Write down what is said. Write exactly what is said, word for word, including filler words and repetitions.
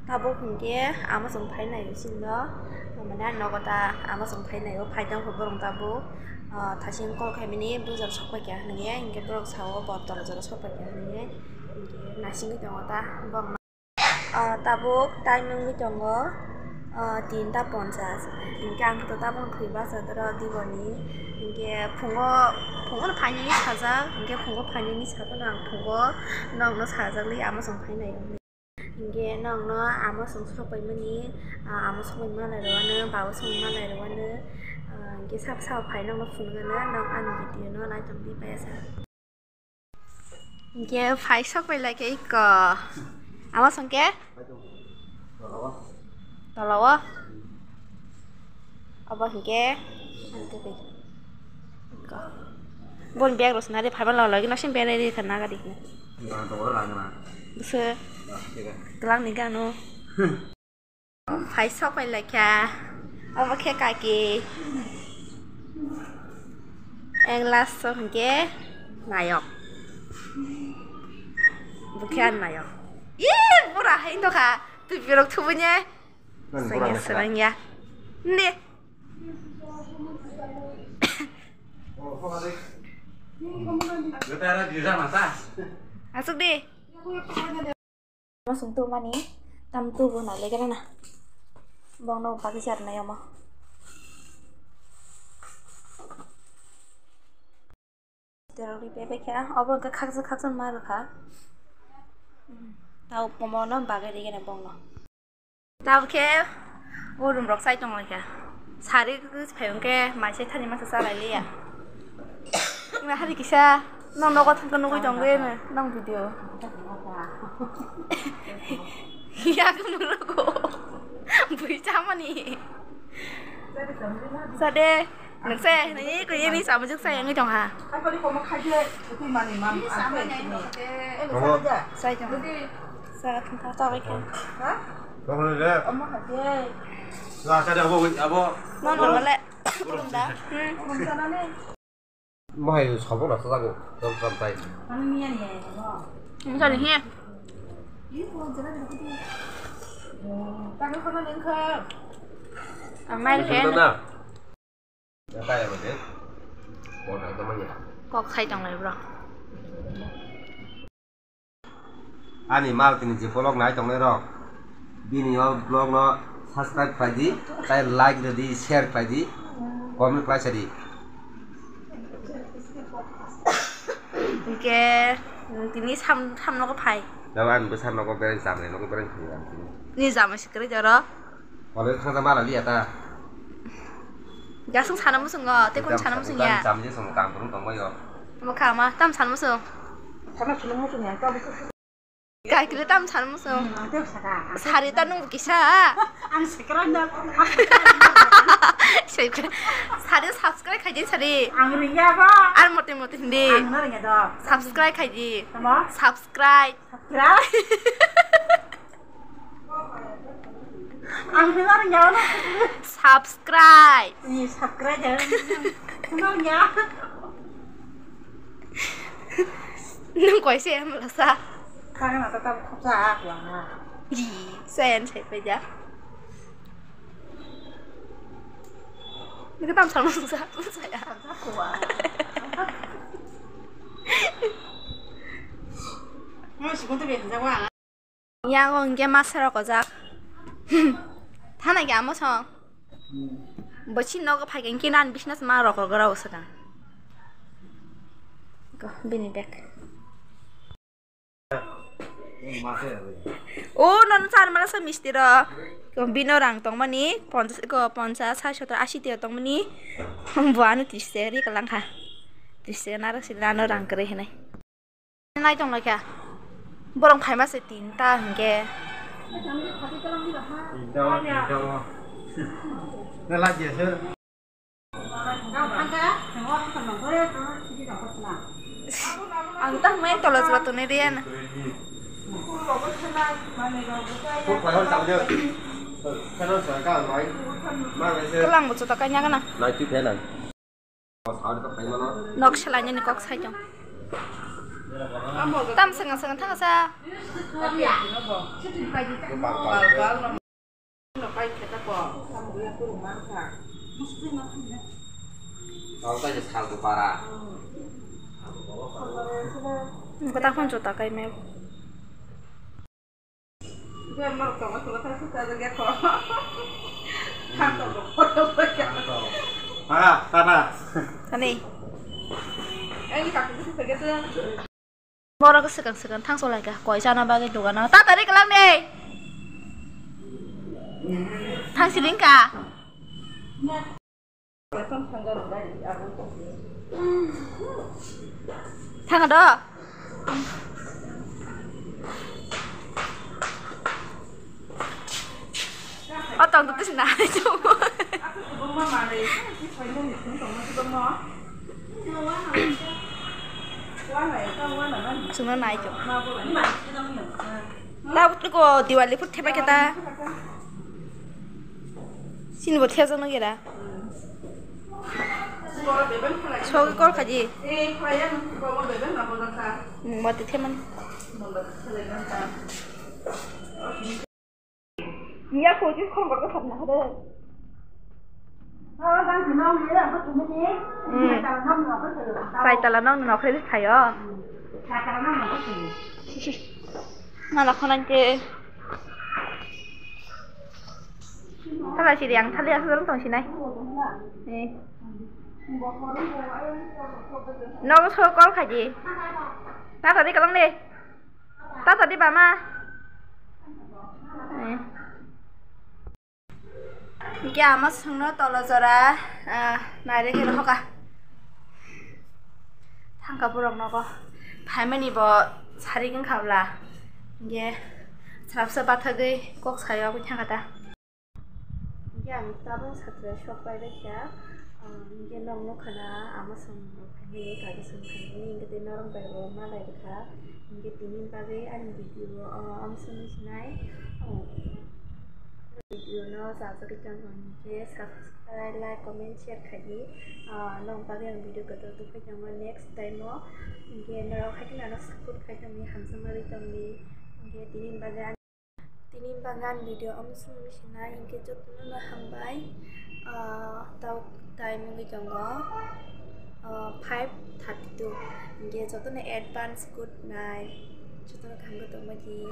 Tabuk hinkhe ama chwng phai naio chini no, mane ani nogo ta ama chwng phai naio, phai tong khe borok tabuk, ah, thasing call khaimani bujak sok paikha hinwi, hinkhe borok sao bo tola jora sok paikha hinwi, hinkhe naisingwi tongo ta borok. Ah, tabuk time wngwi tongo, ah, tinta ponchas, hinkhe ang khe tabuk thwi bachadoro diboni, hinkhe phungo, phungo phainani sajak, hinkhe phungo phainani sakheno ang phungo nokno sajakli ama chwng phai naio. Hinkhe nokno ama chwng sok paimani, ah, ama sok pai malai rwano, baba sok pai malai rwano, ah, hinkhe sabo sabo phai nokno phunukgano, nok ani video no naitongdi paiyasa. Hinkhe phai sok pai laikha iko. Ama chwng khe? Tola o. Abo hinkhe. Boni bag rok swnari phaiba log logino simi berai rikha naga di. Buso. Twlang ni gano. Phai sok pai laikha. Abo khe kaki. Eng last o hinkhe nayok. Bo khe ani nayok. Ih, bura hai wngtokha. Twi birok thubui ne. Nani bura sengya hai sengya. Ni. Asuk di. Ama chwng tongmani tam tubu nai legra na. Bongno bagwi jar nai omo. Terok ri pepe kha, obo hwnkhe khaksa khaksa ma rwkha. Tao omono bagwi rigena bongno. Tao khe o room rok chai tong lai kha. Sari phai hwnkhe mai se thani masa cha lai liya. Wngna hari kisa nong nogo thangkhe nugui tong gwi nong video. Yak murugo. Bui chamani. Sade. Nokse, nini ko yeni samajwk sa yangwi tong ha. Sai tong. Sa thang thang sa bai kha. Tong le. La sa de abo, abo. Non non le. Kurunda. Hmm. Mohai sabuk rasa jago. Tong tong tai. Mujani he. Ang mail he. Kok sai tong lai bro. Ani mal tini je vlog nai tong lai rok, bini o vlog no subscribe khlai di, tai like rw di, share khlai di, comment khlai sa di. Hingke tini sam, sam nogo phai. Jabo ani bwsa nogo bereng chamani nogo bereng thangwi ang tini. Ni jama sikri jaro. Ole thangsa mala liya ta. Gasung sana musungo, te kun sana musung ya. Chamje sung kam kurung tong bayo. Mo kama tam sana musung. Sana sana musung ya, ta. Kai kile tam sana musung. Hmm, te saka. Sari ta nung kisa. Ang sekra na. Sekra. Sari subscribe khai di sari. Ang ringya ba. Ar mote mote hindi. Ang na ringya do. Subscribe khai di. Tama? Subscribe. Subscribe. Ang dengar nyawa na. Subscribe. Ni subscribe jangan. Dengar nyawa. Nung koi se em lasa. Kaya mata tam khopsa aku ah. Ih, sen sai peja. Ni ka tam sama sa, saya. Aku ah. Mau sih kau tu biasa jawa. Yang o hingke masa rok ojak. Thana ke amo song. Bo si nogo phai ke hingke nan bisna ma rok rok rok sakang. Ko bini bag. O non sar mala sa misti ro. Ko bino rang tong mani ponchas ko ponchas sai sotro asi tiyo tong mani. Bo ano tris se ri kalang kha. Tris se naro si nano rang kere hinai. Nai tong lai kha. Borok phaima se tinta hingke. Tinta o, tinta o. Na lajia se. Ang tang mai tola jwa tuni riyan. Kok payon tang dia. Kana sa ka mai. Ma mai se. Kelang bo chota kanya kana. Nai tu kena. Nok selainani kok sai tong. Tam swngang swngang thangsa. Kwtak phano jota kai maya. Tani. Borok swkang swkang thangsa lai kha koi chana bagwi dogano tatari kwlangni. Thangsi ring kha. Thanga do. O tong tu sina. Suna nai jo. Ta ko Diwali phut thepa khe ta. Sini bo thejak no gera. Sogi kol khaji. Mati theman. Iya, khuji khorokor ko sabna hade. Hmm. Sai tala nong nokre thayo. Mala khonang ke. Tala siri ang thali asal tong sinai. Eh. Nogo so kol khaji. Tata di kalong de. Tata di bama. Eh. Hingke ama songno tolo jora, ah, naire khe rohoka. Thangka borok nogo. Phaimani bo sarik wngkha bwla. Hingke srapsa bathagwi kok sayo aboni thangka ta. Hingke ang tabuk satra sok pai baikha. Ah, hingke nok nukha na ama song phaini kage song phaini hingke tei norok bai bo ma lai bwkha. Hingke tini bagwi ani video o, ah, amsong sinai. Video no chajagwi tongkha hwnkhe subscribe, like, comment, share khaidi. Ah, nokni bagwi ang video kotor tubui tongo next time o. Hwnkhe norok haikhe ano support khai tongdi, hamjakma rwi tongdi. Hwnkhe tini bagwi ang, tini bagwi ang video omo simi sinai hwnkhe jotono no hambai. Ah, tabuk time wngwi tongo, ah, five thirty two. Hwnkhe jotono advance good night. Jotono kaham khe tongbaidi.